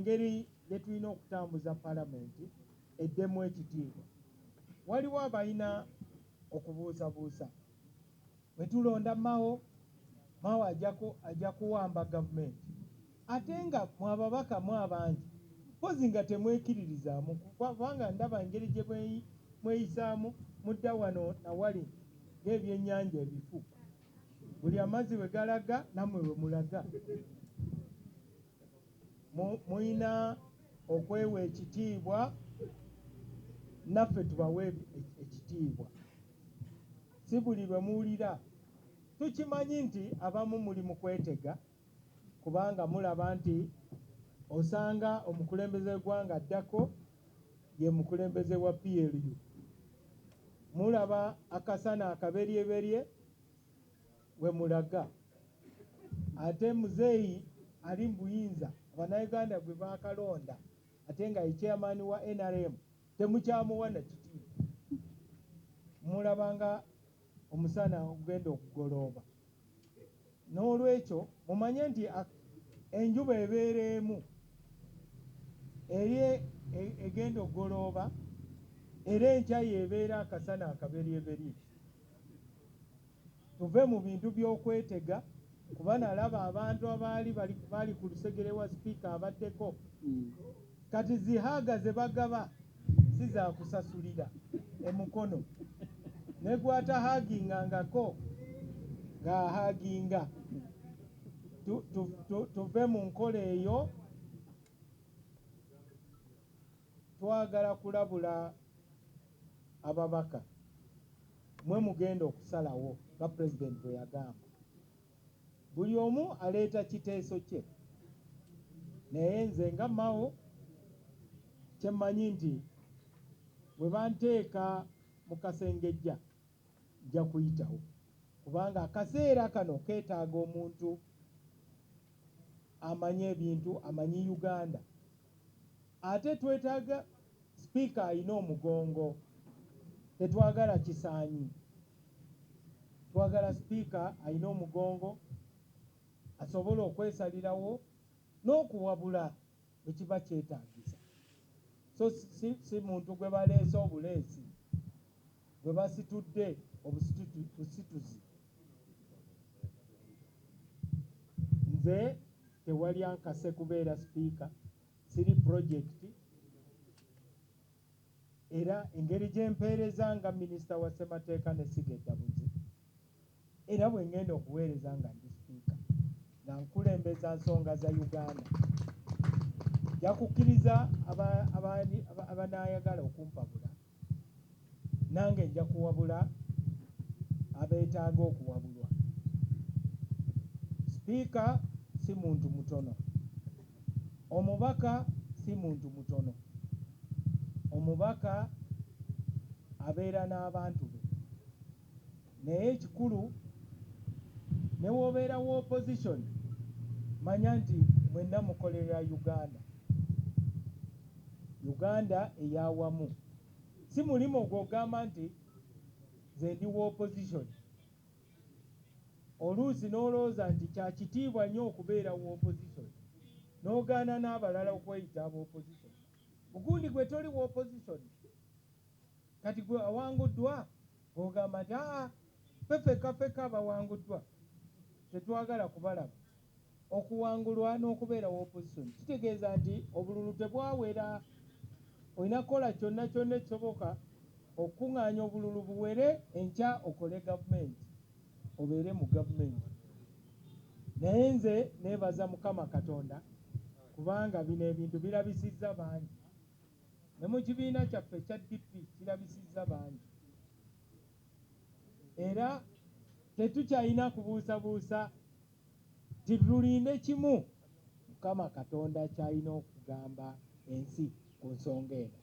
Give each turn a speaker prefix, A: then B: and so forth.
A: Engeri gye tulina okutambuza palamenti eddemu ekitiibwa. Waliwo abalina okubuusabuusa, bwe tulonda Mao, Mao ajja kuwamba gavumenti, ate nga mwe ababaka mwe abangi mpozi nga temwekiririzaamu, kubanga ndaba engeri gye mweyisaamu, mudda wano nawali ng'ebyennyanja ebifu, buli amazzi we galaga nammwe we mulaga. Mulina okwewa ekitiibwa, naffe tubawe ekitiibwa. Si buli lwe muwulira. Tukimanyi nti abamu muli mu kwetega, kubanga mulaba nti osanga omukulembeze w'eggwanga addako ye mukulembeze wa PLU. Mulaba akasana akaberyeberye we mulaga, ate muzeeyi ali mu buyinza Abannayuganda gwe baakalonda, ate nga ye chairman wa NRM, temukyamuwa na kitiibwa. Mulaba nga omusana ogenda okugolooba. N'olwekyo mumanye nti enjuba ebeera emu, eri egenda okugolooba, era enkya yeebeera akasana akaberyeberye. Tuve mu bintu by'okwetega, kuba nalaba abantu abaali bali ku lusegere wa sipiika abaddeko. Kati zi hug ze bagaba si za kusasulira emukono, ne gw'atahugingangako ng'ahuginga. Tuve mu nkola eyo. Twagala kulabula ababaka, mwe mugenda okusalawo nga pulezidenti bwe yagamba. Buli omu aleeta kiteeso kye, naye nze nga Mao kyemmanyi nti bwe banteeka mu kasengejja nja kuyitawo, kubanga akaseera kano keetaaga omuntu amanyi ebintu, amanyi Uganda. Ate twetaaga sipiika alina omugongo, tetwagala kisaanyi. Twagala sipiika alina omugongo asobola okwesalirawo n'okuwabula bwe kiba kyetaagisa. So si muntu gwe baleese obuleesi, gwe basitudde obusituzi. Nze tewali ankase kubeera sipiika, siri project, era engeri gye mpeereza nga minisita wa ssemateeka n'essiga eddamuzi, era bwe ngenda okuweereza nga ndi sipiika, nga nkulembeza nsonga za Uganda. Nja kukkiriza abanaayagala okumpabula, nange nja kuwabula abeetaaga okuwabulwa. Sipiika si muntu mutono, omubaka si muntu mutono. Omubaka abeera n'abantu be, naye ekikulu ne w'obeera wa opposition, manya nti mwenna mukolerera Uganda, Uganda ey'awamu. Si mulimu gw'ogamba nti nze ndi wa opposition, oluusi n'olowooza nti kya kitiibwa nnyo okubeera wa opposition, n'ogaana n'abalala okweyita aba opposition. Mugundi gwe toli wa opposition, kati gwe awanguddwa ng'ogamba nti aa ffe ffekka ffekka abawanguddwa tetwagala kubalaba. Okuwangulwa n'okubeera wa opposition kitegeeza nti obululu tebwawera, olina kukola kyonna kyonna ekisoboka okukuŋŋaanya obululu buwere, enkya okole gavumenti, obeere mu gavumenti. Naye nze neebaza Mukama Katonda kubanga bino ebintu birabisizza bangi, ne mu kibiina kyaffe ekya DP kirabisizza bangi, era tetukyalina kubuusabuusa titulinde kimu Mukama Katonda ky'alina okugamba ensi ku nsonga eno.